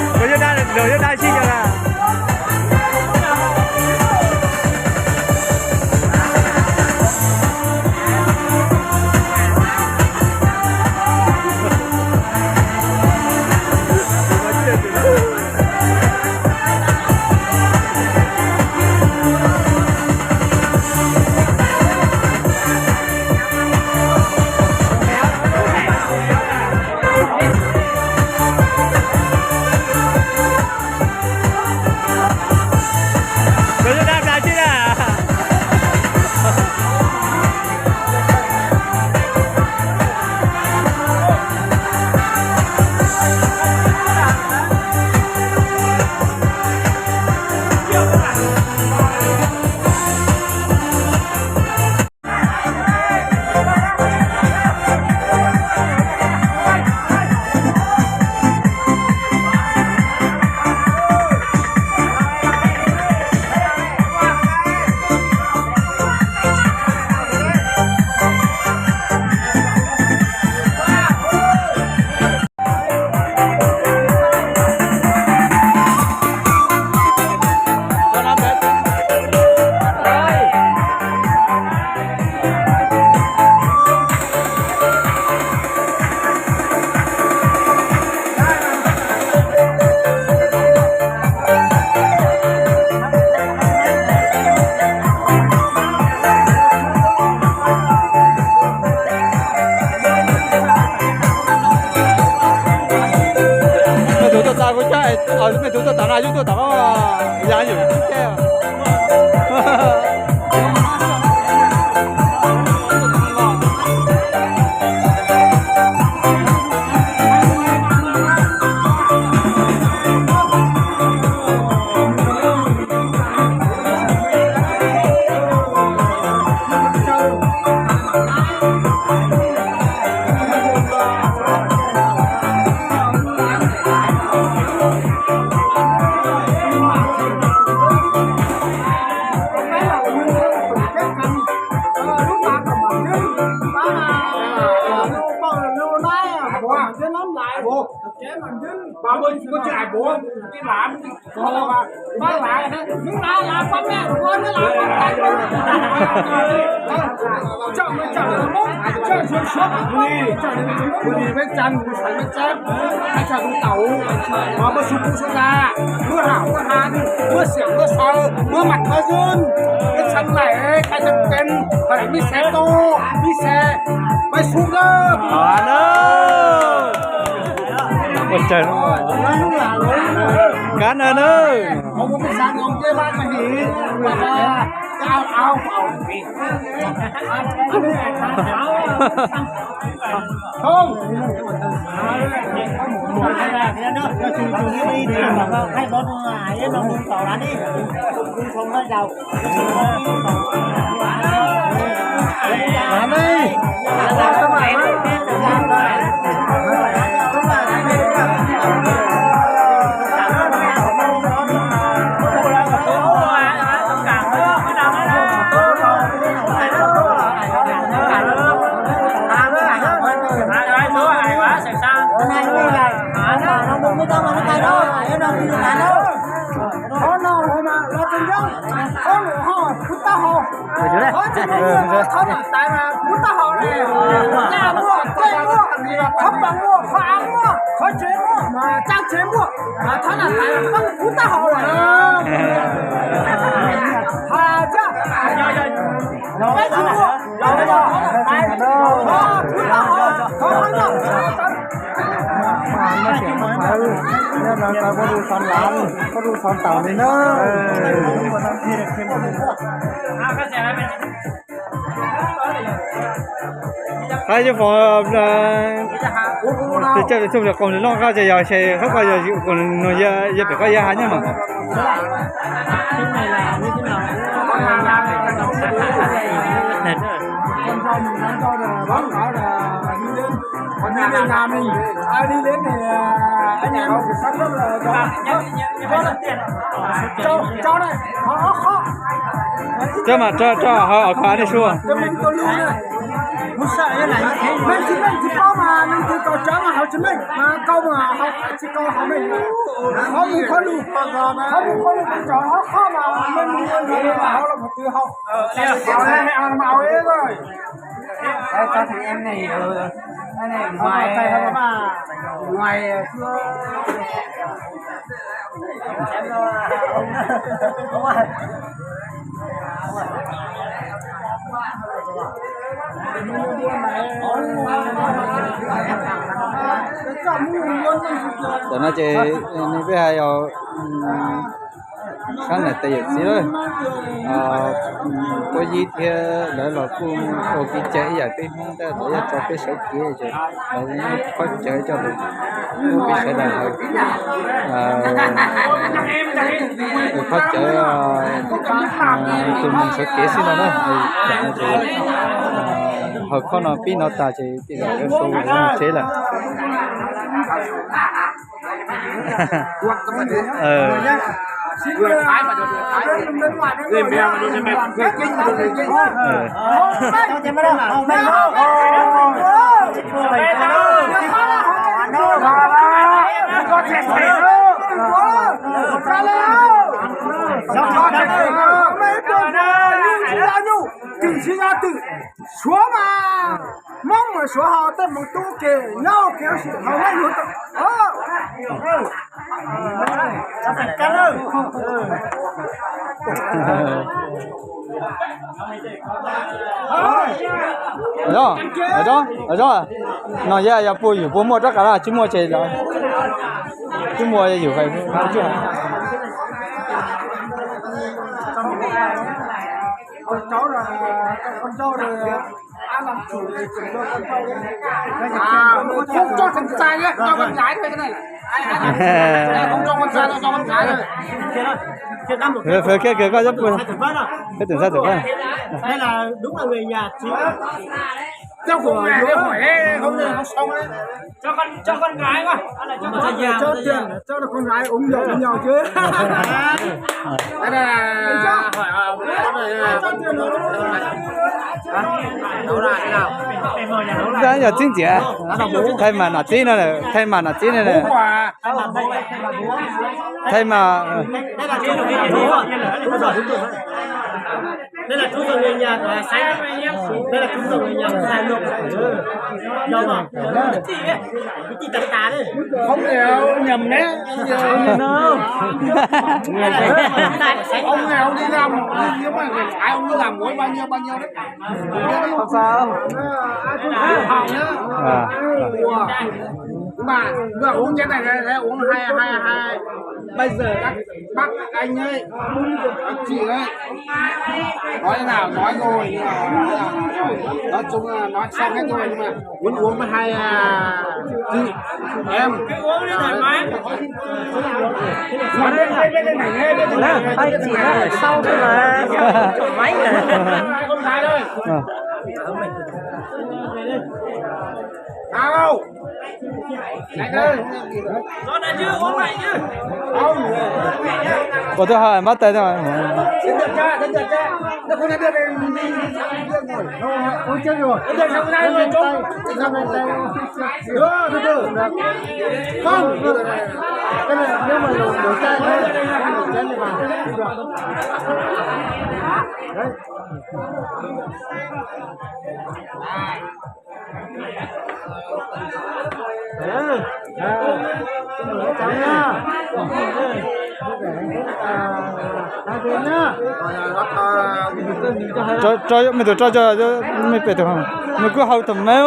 Nkawd yuav dab, nkawd yuav dab sib ncaws na. Mej tug tuaj tas kuv cab, mej tug tuaj tas na, yub tuaj tom ya yum cab. Kuv li Peb Txav, kuv xaiv Peb Txav, hais txog kuv tau, muab sub pub sub tag, muab hauv muab hav, muab xiam muab xaws, muab mas thawj zun, Peb Txav laim, khai txog pem, hais mib xav tuaj, mib xav, peb sub kawg. Ua tsaug, kab na na. Qhov no los mas los tsis nyob, qhov lus ho kuv taub hau, qhov tsis muaj, qhov nam tais mas kuv taub hau ne, yaj muaj, dej muaj, qhov pas muaj, qhov av muaj, qhov tsev muaj, mas txaj tsev muaj, mas qhov nam tais mas kuv taub hau lawm. Has tias peb tsis muaj, qhov nam tais, qhov kuv taub hau, qhov qhov no. Nyob no tau pab du xov lav, pab du xov taus li na. Qab ib foom, tes coj tus txuj mus kom nws noj qab, ces yog xyem qab koj yog, yog pem koj yog hav nyob mas. Coj mas, coj, coj ho qhov nej sua. Meej tsis meej tsis paub mas leej twg tau tsav mas haus tsis meej, mas kau mas haus tsis kau haus meej. Qhov mus qhov lus, qhov mus qhov lus tau tsav qhov qhov mas meej haus los twg haus. Haus mas haus ib. Tam no ces nej peb hais os, sab nam tes yawm txiv lawm, Pob Yib thiab lawv los kuj ua kev cai ib yam peb Hmoob tab lawv yog tso peb sawv kev ces lawv muab qhov cawv coj los ua peb sawv daws hawv. Qhov cawv tus mus sawv kev xwb no na, ces hawv qhov no pib no tas ces tej zaum lawv sau lawv mus tsev lawm. Twm tsis yog twm, Suav mas Hmoob mas Suav hos tej Hmoob tub ces nyob kev ua si hos Hmoob yuav tau. No yog yog puas yus puas muaj rab qab los tsis muaj ces los tsis muaj yus. Koj, yog txib ntxiv, thaij mas nom txib no, thaij mas nom txib no. Thaij mas Không nghèo nhầm đấy. Ông nghèo đi làm, ông đi làm mỗi bao nhiêu bao nhiêu đấy. Không sao. Ủa, mà, mà uống cái này, này, này, uống hai, hai, hai. Bây giờ các bác, anh ấy, các chị ấy, nói thế nào nói rồi, nói chung là nói xong hết rồi nhưng mà muốn uống với hai, à, chị em. Hai chị nó ở sau thôi mà, máy. Không phải đâu. Alo. Ua twb hais mab tais no. Tso, tso, mej tus tso tso, mej pem tus, nws kuj haus tus me.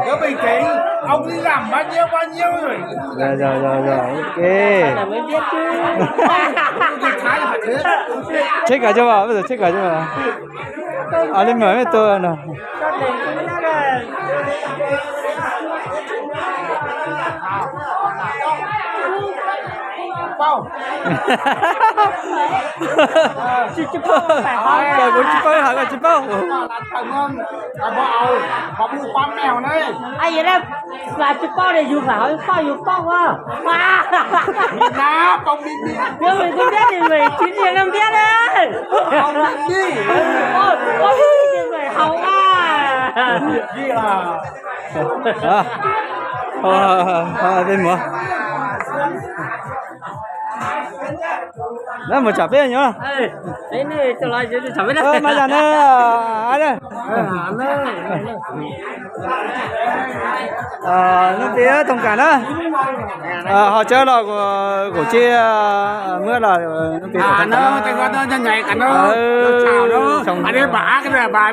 Nhớ bình tĩnh, ông đi làm bao nhiêu bao nhiêu rồi. Rồi, rồi, rồi, rồi, ok. Chết cả chưa bà? Bây giờ chết cả chưa bà? À, lên mở mẹ tôi nè. Tsis paub. Koj kuv tsis paub, hais koj tsis paub. Yus tsis paub li, yus lam paub yus paub a. Yus tsis paub li, yus tsis paub li. Peb mus. Nab mus tsam peb nyob. Mas yog ne. Nub Pis Tooj Kam na, ho tsawb los kuv tsis muab los. Nub Pis Tooj Kam na, peb xav na, peb xav na. Kuv na, kuv na, kuv na,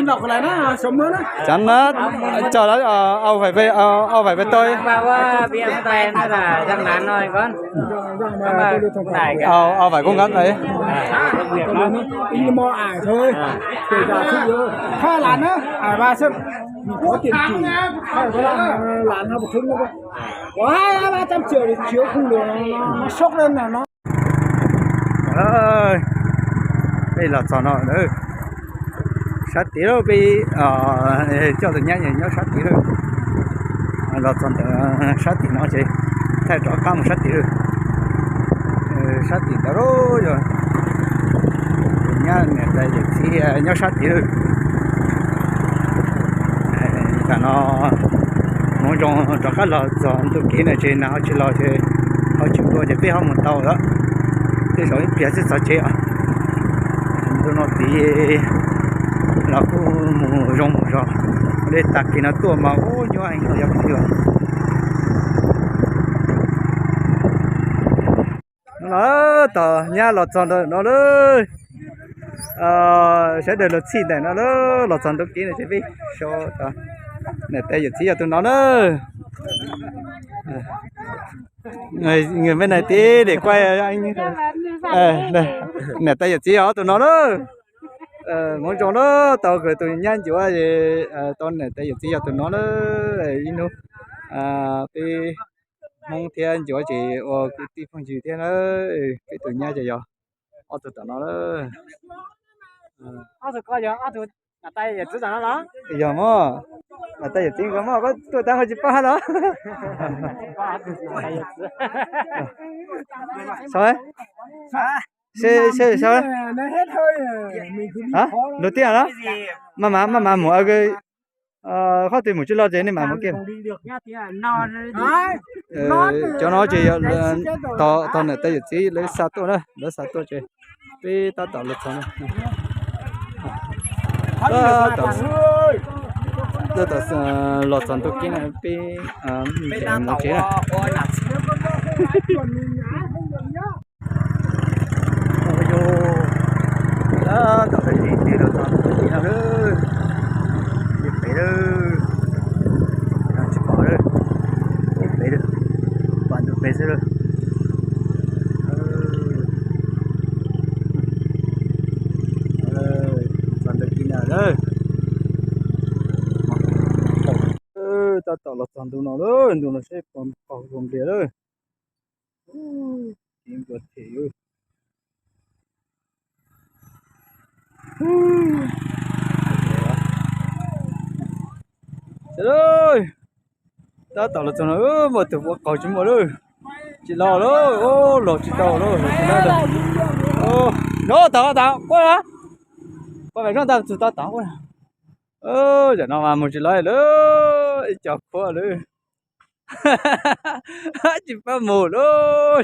kuv na, kuv na, tso lawv au faim pem tau. Au faim koob kab na. Peb los txog no lawm, sab tid lawm, peb coj tus nyab nyob sab tid lawm. Los txog ntawm sab tim no ces thaij rov qab mus sab tid lawm. Sab tim ntawd lawm yog tus nyab niam tais yawm txiv nyob sab tid lawm. Tam no hmoov zoo rov qab los txog ntu kev na, ces nag ho tsis los ces ho tsis nplua ces peb ho mus tau lawm. Tej zaum ib pliag xwb txog tsev os. Ntu no tid los kuj mus zoo mus zog, li tag kis no tuaj mas ub nyuaj heev los yog pes twg os. No los tau nyab los txog ntawm no lawm. Sawv daws los txhij ntawm no lawm, los txog ntu kev no ces peb so tau. Niam tais yawm txiv yog tus no na. Người bên này tí để quay anh. Niam tais yawm txiv yog tus no na. Hmoov zoo na, tau khwv tus nyab ncuav, tau niam tais yawm txiv yog tus no na. Ib hnub peb Hmoob thiab ncuav ces ua kwv tij phooj ywg thiab na. Peb tus nyab ces yog ob tug tom no. Yog mog, niam tais yawm txiv nkawd mog, koj tuaj tau ho tsis paub los? Lug tiaj los? Maj mam, maj mam mus, qhov twg mus tsis los ces nej mam mus kiag. Cov no ces yog tog niam tais yawm txiv lawv xa tuaj na, lawv xa tuaj ces peb tab tom los txog na. Tab tom, tab tom los txog ntu kev na, peb mus tsev na. Tab tom peb mus tsev no, peb pem lawm, tsis pom lawm, pem lawm, pom ntug pem xwb lawm. Txog ntawm kis na lawm. Tab tom los txog ntu no lawm, ntu no seb puas qaug dua npliag lawm. Kev npua them. Tab tom los txog no muaj tus ua qaug tsis muaj lawm. Tsis los lawm, los tsis tau lawm, los tsis tau lawm. No tod tod quaj na, poj me zoo tau tus tod tod quaj na. Tam no mas mus tsis los lawm, ib co khuab lawm. Tsis pab mus lawm,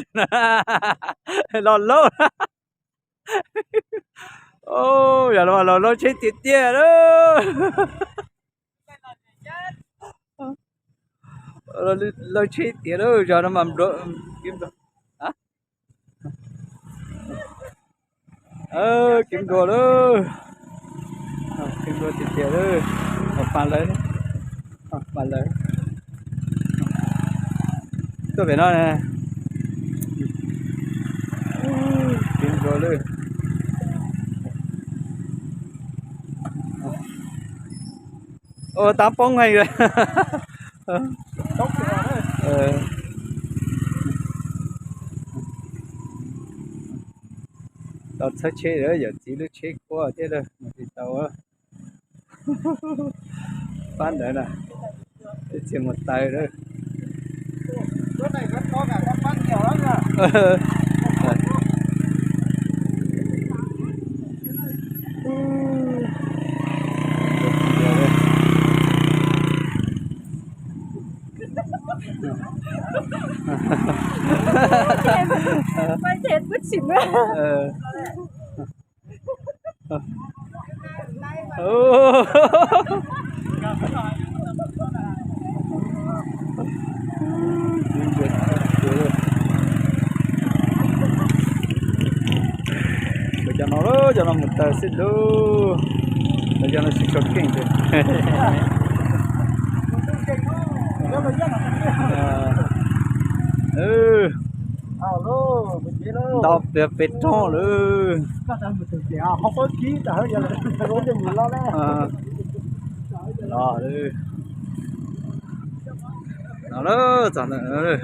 los laub. Yog los, los laub tsheb tiag tiag lawm. Laub tsheb tiag lawm, zog no mas nplua. Kev nplua lawm, kev nplua tiag tiag lawm. Mus pas lawm. Mas lawv tuaj pem no, tiv ntua lawm. Ua tab poob heev. Tau txhawb tsheb lawm, yawm txiv lub tsheb kuab thiab lawm, mus tsis tau. Pab ntawd na, ib txhia mus taw lawm. Cov no, cov no mus taw xwb lauj. Cov no tsis tshua keej tiag. Ntau tiag peb roob lawm. Los lawm. No lawm, txog ntawm no lawm.